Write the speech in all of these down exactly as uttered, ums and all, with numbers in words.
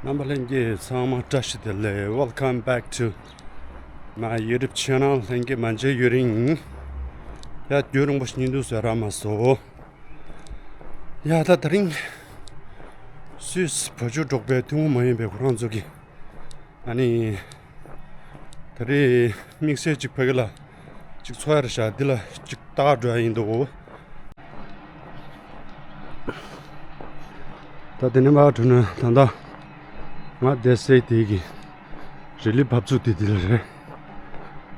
རྣམ་པ་ལྷན་རྒྱས་ཚང་མ་བཀྲ་ཤིས་བདེ་ལེགས། Welcome back to my YouTube channel. ལྷན་རྒྱས་མ་མཇལ་ཡུན་རིང་། ཡ། རྒྱུན་རིང་པོ་ཞིག་བརྙན་ཐུང་བཟོས་རག་མ་སོང་། ཡ། ད་དེ་རིང་སུད་སི་བ་ཕྱུགས་འབྲོག་པའི་ཐུན་མོང་མ་ཡིན་པའི་ཁོ་རང་ཚོ་གི། ཨ་ནི། ད་རེས་དམིགས་བསལ་གཅིག་ཕ་གི་ལ་གཅིག་འཚོ་ཡ་རེད་ཤག་འདི་ལ་གཅིག་ལྟ་ག་འགྲོ་ཡ་ཡིན་འདུག་ད་དེ་ནས་མར་འགྲོ་ན་ད་ལྟ་ང་བསྡད་སའི་དེ་གི་རི་ལི་བབས་ཚུགས་དེ་འདི་ལ་རེད།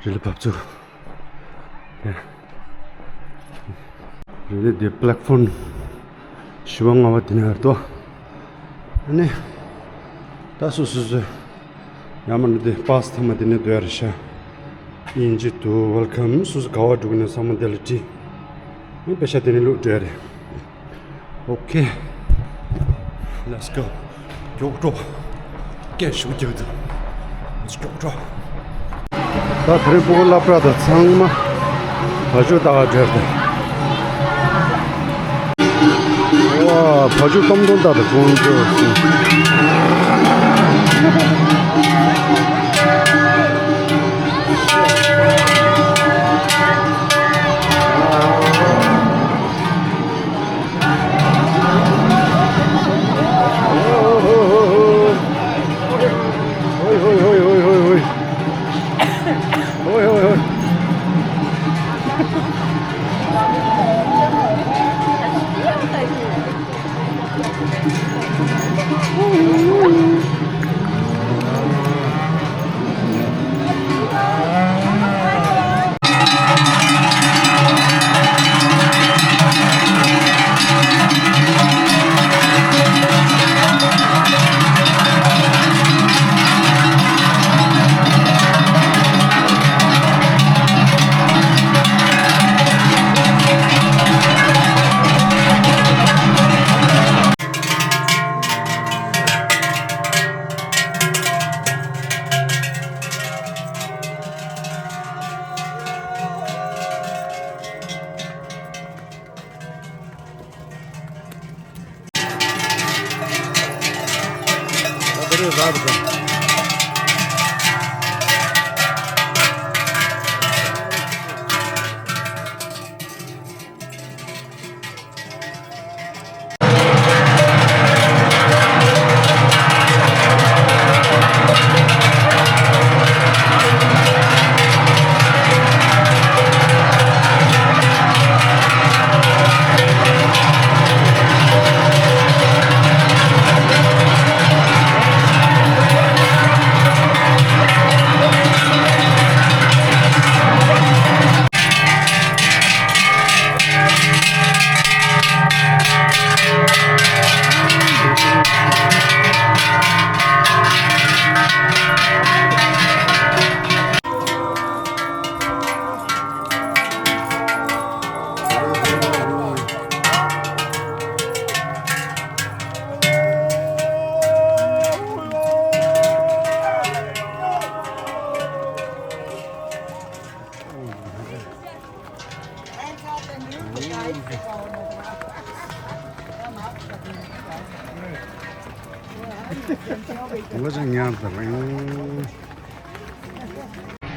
རི་ལི་བབས་ཚུགས། རེད་དེ། པེ་ལེ་ཊི་ཕོམ་བཞི་པ་ལྔ་པ་དེ་ནས་ཡར་འགྲོ། ཨ་ནི། ད་སོ་སོ་སོ། ཡར་མར་འགྲོ་དེ་བྷ་སི་མཐའ་མ་དེ་ནས་སྡོད་ཡ་རེད་ཤག་དབྱིན་ཇི་འདུག Welcome. སོ་སོ་ག་པར་འགྲོ་གི་ན་ཚང་མ་དེ་ལ་དྲིས། ཨ། པེ་ཤ་དེ་ནས་བླུགས་སྡོད་ཡ་རེད། Okay, let's go. མགྱོགས་འགྲོ། སྐད་ཤུགས་རྒྱག་དུས། མགྱོགས་འགྲོ། ད་དེ་རིང་སྤུ་གུ་སློབ་གྲྭ་དང་ཚང་མ་བ་ཕྱུགས་ལྟ་ག་འགྲོ་ཡ་རེད། ཝ། བ་ཕྱུགས་སྟོང་སྟོང་ལྟ་དང་ཀོང་ཇོ་སི། ཧོའི་ཧོའི་ཧོའི། ཧོའི་ཧོའི་ཧོའི།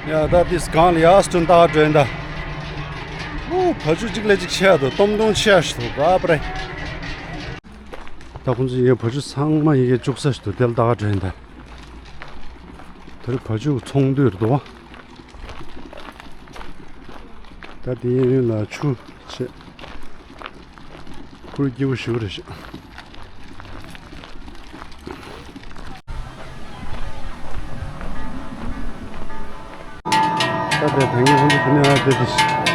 ཡ། ད་དེ་སྒང་ལ་ཡར་སྟོན་ལྟ་ག་འགྲོ་ཡིན་ད། ཨོ། བ་ཕྱུགས་གཅིག་ལས་གཅིག་ཆེ་ཡ་འདུག་སྟོང་སྟོང་ཆེ་ཡ་ཞིག་འདུག་བ་པ་རེ། ད་ཁོང་ཚོ་ཡི་བ་ཕྱུགས་ཚང་མ་ཡི་གེ་བཅུག་ས་ཞིག་འདུག་དེ་ལ་ལྟ་ག་འགྲོ་ཡིན་ད། དེ་རིང་བ་ཕྱུགས་ཚོང་དུས་རེད་འདུག་བ། ད་དེའི་གཡས་གཡོན་ལ་ཆུ་བྱས། ཁོར་སྐྱིད་པོ་ཞེ་པོ་རེད་ཤག་ད་དེ་དེ་ངས་ཧོན་དུ་དེ་ནས་ཨ་དེ་དེ་ཤི།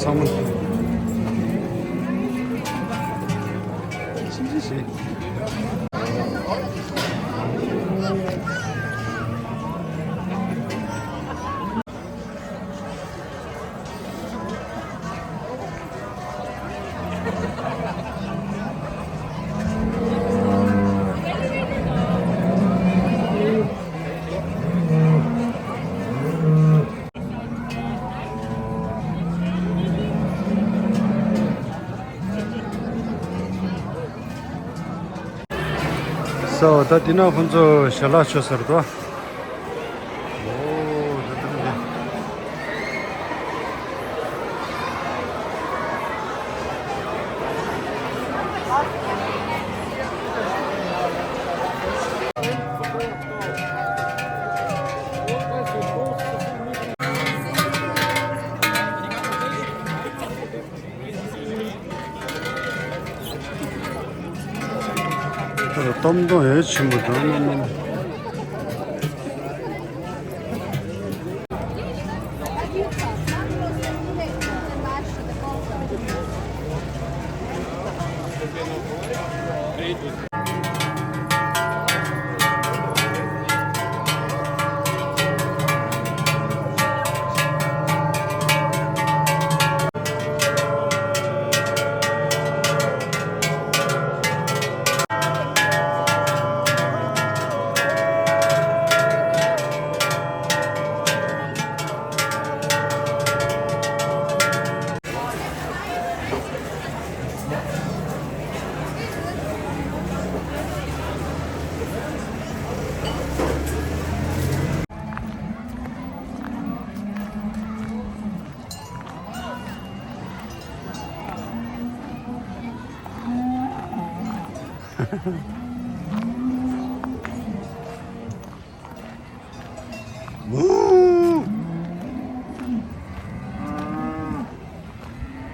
ཚང་མ། ཤི་ཤི་ཤི། སོ། ད་འདི་ན་ཁོང་ཚོ་ཞལ་ལག་མཆོད་ས་རེད་དོ། ཨོ། ད་ད་ད། ད་ལྟ་སྟོབས་མདོ་ཡོད་ཆེན་པོ་དང་།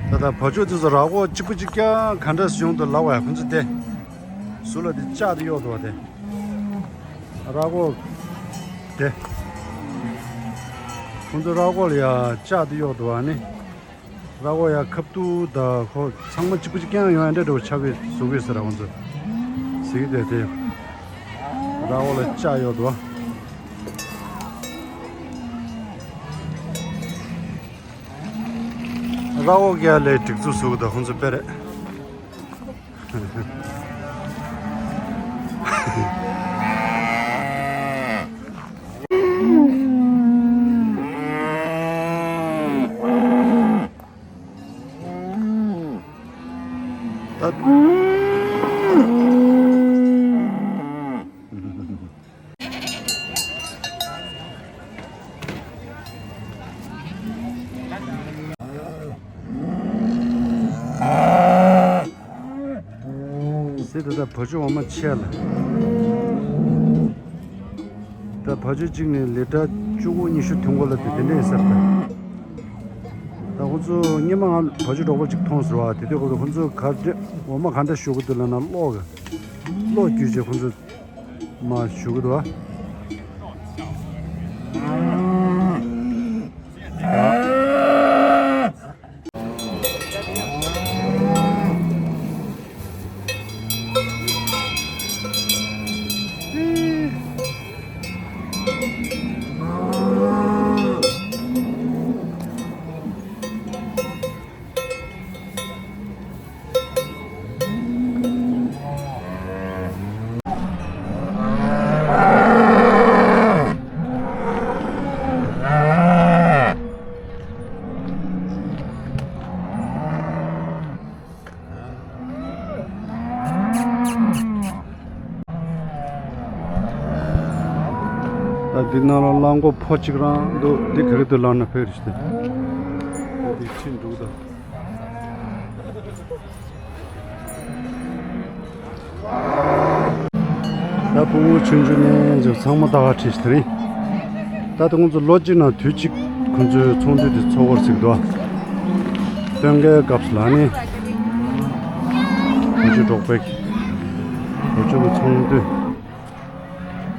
ད་ལྟ་བ་ཕྱུགས་དེ་ཚོ་ར་སྐོར་གཅིག་པུ་གཅིག་རྐྱང་ག་འདྲ་བྱུང་འདུག་ལབ་པ། ཁོ་ཚོ་དེ་ཟུར་ལ་དེ་ལྕགས་དེ་གཡོགས་འདུག་པ། དེ་ར་སྐོར་དེ། ཁོ་ཚོ་ར་སྐོར་ལ་ཡ་ལྕགས་དེ་གཡོགས་འདུག་པ། ནི་ར་སྐོར་ཡ་ཁ་ཐུག་ད་ཁོ་ཚང་མ་གཅིག་པུ་གཅིག་རྐྱང་ཡོང་ཡ་འདྲ་འདྲ་པོ་ཆགས་ཀྱི་བཟོ་གི་ཟེར། ཁོ་ཚོ་ཟེར་གི་དེ་དེ་ར་སྐོར་ལ་ལྕགས་གཡོགས་འདུག་པ། ར་སྐོར་གྱི་ཡ་ལས་སྒྲིག་འཛུགས་བཟོ་གི་འདུག་ཁོ་ཚོ་དཔེ་རེད། ད། སྲིད་ད་ལྟ་བ་ཕྱུགས་འོ་མ་ཆད་ལ། ད་བ་ཕྱུགས་གཅིག་ནས་ལི་ཊར་བཅུ་དགུ་ཉི་ཤུ་ཐོན་གོ་ལ་དེ་དེ་འདྲ་ཡིན་ས་རེད། ད་ཁོ་ཚོ་སྔོན་མ་ང་བ་ཕྱུགས་གྲོགས་པོ་གཅིག་མཐོང་ཟེར་བ། དེ་དུས་སྐབས་སུ་ཁོ་ཚོ་ག་འདྲ་འོ་མ་ག་འདྲ་བཞོ་གི་འདུག་ལབ་ན། གློག་གི་གློག་བརྒྱུད་བྱས་ཁོ་ཚོ་མར་བཞུ་གི་འདུག་པ། ད་འདི་ནང་ལ་གླང་མགོ་ཕོ་གཅིག་རང་འདུག་འདི་ག་རེ་འདུག་ལབ་ན་ཕེ་རེ་ཞིག་སྟེ། འདི་ཁྱི་འབྲུག་དང་། ད་ཕྲུ་གུ་ཆུང་ཆུང་ནས་ཚང་མ་ད་ག་ཁྲིད་དེ་རིང་། ད་ལྟ་ཁོང་ཚོ་ལོ་གཅིག་ནང་དུས་གཅིག་ཁོང་ཚོའི་ཚོགས་འདུ་དེ་ཚོགས་པར་ཟེར་གི་འདུག་སྟོན་ཁའི་སྐབས་སུ་ལ་ནི་བ་ཕྱུགས་གྲོགས་པོའི་བ་ཕྱུགས་ཀྱི་ཚོགས་འདུ།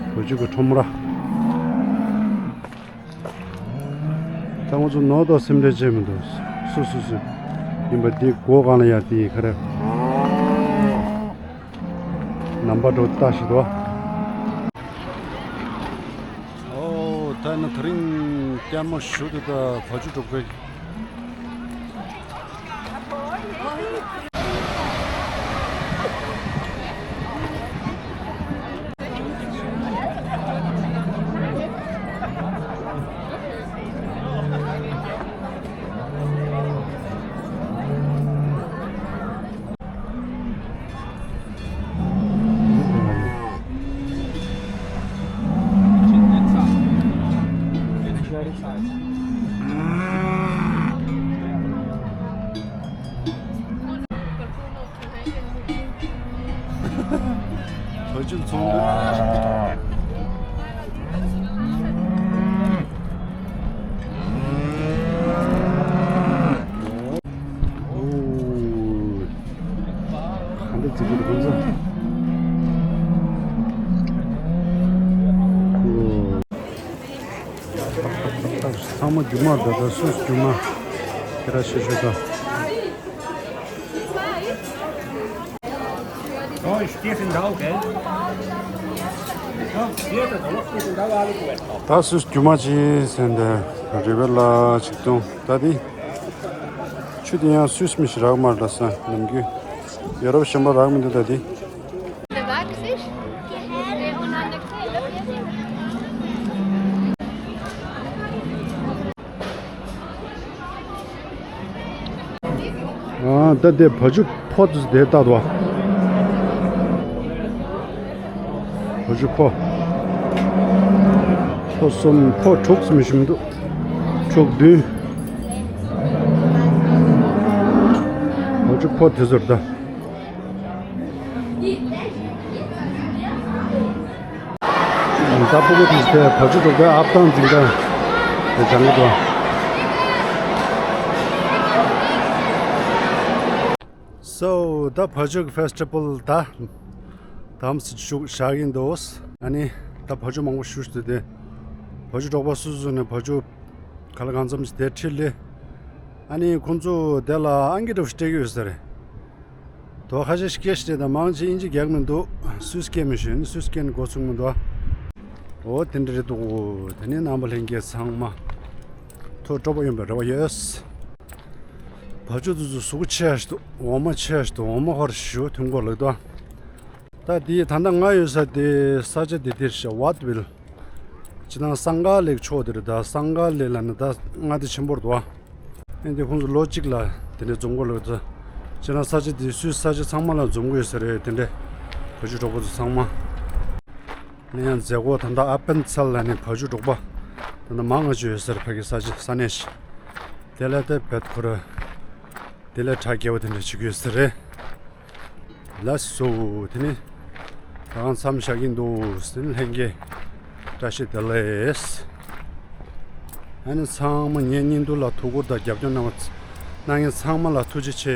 བ་ཕྱུགས་ཀྱི་ཁྲོམ་ར། ད་ང་ཚོ་ནོར་དང་སེམས་ཁྲལ་བྱེད་མི་འདུག་སུ་སུ་སུ། ཡིན་པ་འདི་སྒོ་གང་ལ་ཡ་དེ་ཡི་ཁ་རེ། ནམ་པ་འགྲོ་ལྟ་ཞིག་འདུག་ཨོ་ད་ན་དེ་རིང་སྐྱ་མོ་ཞུ་དུ་ད་བ་ཅུ་འགྲོ་གི། བ་ཕྱུགས་ཚོང་འདུས། ཨོ། ག་འདྲ་བྱེད་ཀྱི་འདུག་ཁོང་ཚོ། ཨོ། ཚང་མ་རྒྱུ་མ་འདྲ་འདྲ་སུས་རྒྱུ་མ་ཁྱེད་རང་ཤེས་ཤོད་དང་། Oh, ich stehe in Dauge. Oh, stehe da, du musst nicht in Dauge alle gut. ད་སུས་རྒྱུ་མ་ཅི་ཟེར་འདི་རི་བེ་ལ་ཆིག་སྟོང་ད་འདི་ཆུ་དེ་ཡང་སུས་མི་ཤི་རག་མ་རེད་ལ་ས་ནམ་རྒྱུན་ཡོ་རོབ་གཞན་པ་རག་མི་འདུག་ད་འདི། ཨ་ད་དེ་བ་ཕྱུགས་ཕོ་དེ་དེ་ལྟ་དོ། བ་ཕྱུགས་ཕོ། ཕོ་གསུམ་ཕོ་དྲུག་མི་ཤུམ་འདུག་དྲུག་བདུན། བ་ཕྱུགས་ཕོ་དེ་ཚོར་ད། ད་སྤུ་གུ་དེ་ཚོས་བ་ཕྱུགས་འགྲོ་སྐབས་ཨབ་ཐང་འཛིན་གྲྭ་དེ་སྦྱང་གི་འདུག་སོ་ད་བ་ཕྱུགས་ཕེ་སི་ཊི་བལ་ད་དམ་སྲི་བཞུགས་བཞག་གིན་འདུག་ཨ་ནི་ད་བ་ཕྱུགས་མང་པོ་ཞུ་ཞུ་དེ་བ་ཕྱུགས་འབྲོག་པ་སུ་སུ་ནས་བ་ཕྱུགས་ག་ལ་གང་འཚམ་ཞིག་དེ་ཁྲིད་ལེ། ཨ་ནི་ཁོང་ཚོ་དེ་ལ་ཨང་ཀི་འདྲ་བོ་ཞིག་སྤྲད་ཀྱི་ཡོད་ས་རེད། དོ་ཁ་ཤས་ཤིག་སྐད་ཤིག་དང་མང་ཆེ་ཨིན་ཇི་རྒྱག་མི་འདུག་སུས་སྐད་མི་ཤེས་ནི་སུས་སྐད་ནི་འགོ་ཚུགས་མི་འདུག་ཨོ་དེ་འདྲ་རེད་འདུག་དེ་ནས་རྣམ་པ་ལྷན་རྒྱས་ཚང་མ་ཐུགས་སྤྲོ་པོ་ཡོང་པའི་རེ་བ་ཡོད། བ་ཕྱུགས་དེ་ཚོ་གཟུགས་པོ་ཆེ་ཡ་ཞིག་འདུག་འོ་མ་ཆེ་ཡ་ཞིག་འདུག་འོ་མ་ཧོར་ཞུ་ཐུན་གོ་ལགས་འདུག་ད་དེ་ད་ལྟ་ང་ཡོད་ས་དེ་ས་ཆ་དེ་དེར་ཤ་ཝ་ཏི་བིལ། ཅི་ན་སང་ག་ལེགས་ཕྱོགས་དེ་རེད་ད་སང་ག་ལེ་ལ་ནི་ད་ང་དེ་ཆེན་པོར་འདུག་ཨ་ནི་དེ་ཁོང་ཚོ་ལོ་གཅིག་ལ་དེ་འདྲའི་འཛོམས་གོ་ལོ་ད་ཅི་ན་ས་ཆ་དེ་སུའི་ས་ཆ་ཚང་མ་ལ་འཛོམས་གོ་ཡོད་ས་རེད་དེ་འདྲའི་བ་ཕྱུགས་གྲོགས་པོ་ཚོ་ཚང་མ། ནི་ཡང་མཛད་སྒོ་ད་ལྟ་ཨ་པན་ཚལ་ལ་ནི་བ་ཕྱུགས་གྲོགས་པོ་ད་ལྟ་མང་ང་ཅིག་ཡོད་ས་རེད་ཕ་གི་ས་ཆ་ས་གནས་ཤིག་དེ་ལ་དེ་བེད་ཁོ་ར་དེ་ལ་གྲ་རྒྱས་པོ་དེ་འདྲ་བྱེད་གོ་ཡོད་ས་རེད། ལགས་སོ། དེ་ནི་ད་གང་མཚམས་བཞག་གིན་འདུག་ཟིན་ལྷན་རྒྱས་བཀྲ་ཤིས་བདེ་ལེགས། ཨ་ནི་ཚང་མ་ངའི་བརྙན་ཐུང་ལ་ཐུགས་ཁུར་དང་རྒྱབ་སྐྱོར་གནང་བ་གནང་མཁན་ཚང་མ་ལ་ཐུགས་རྗེ་ཆེ།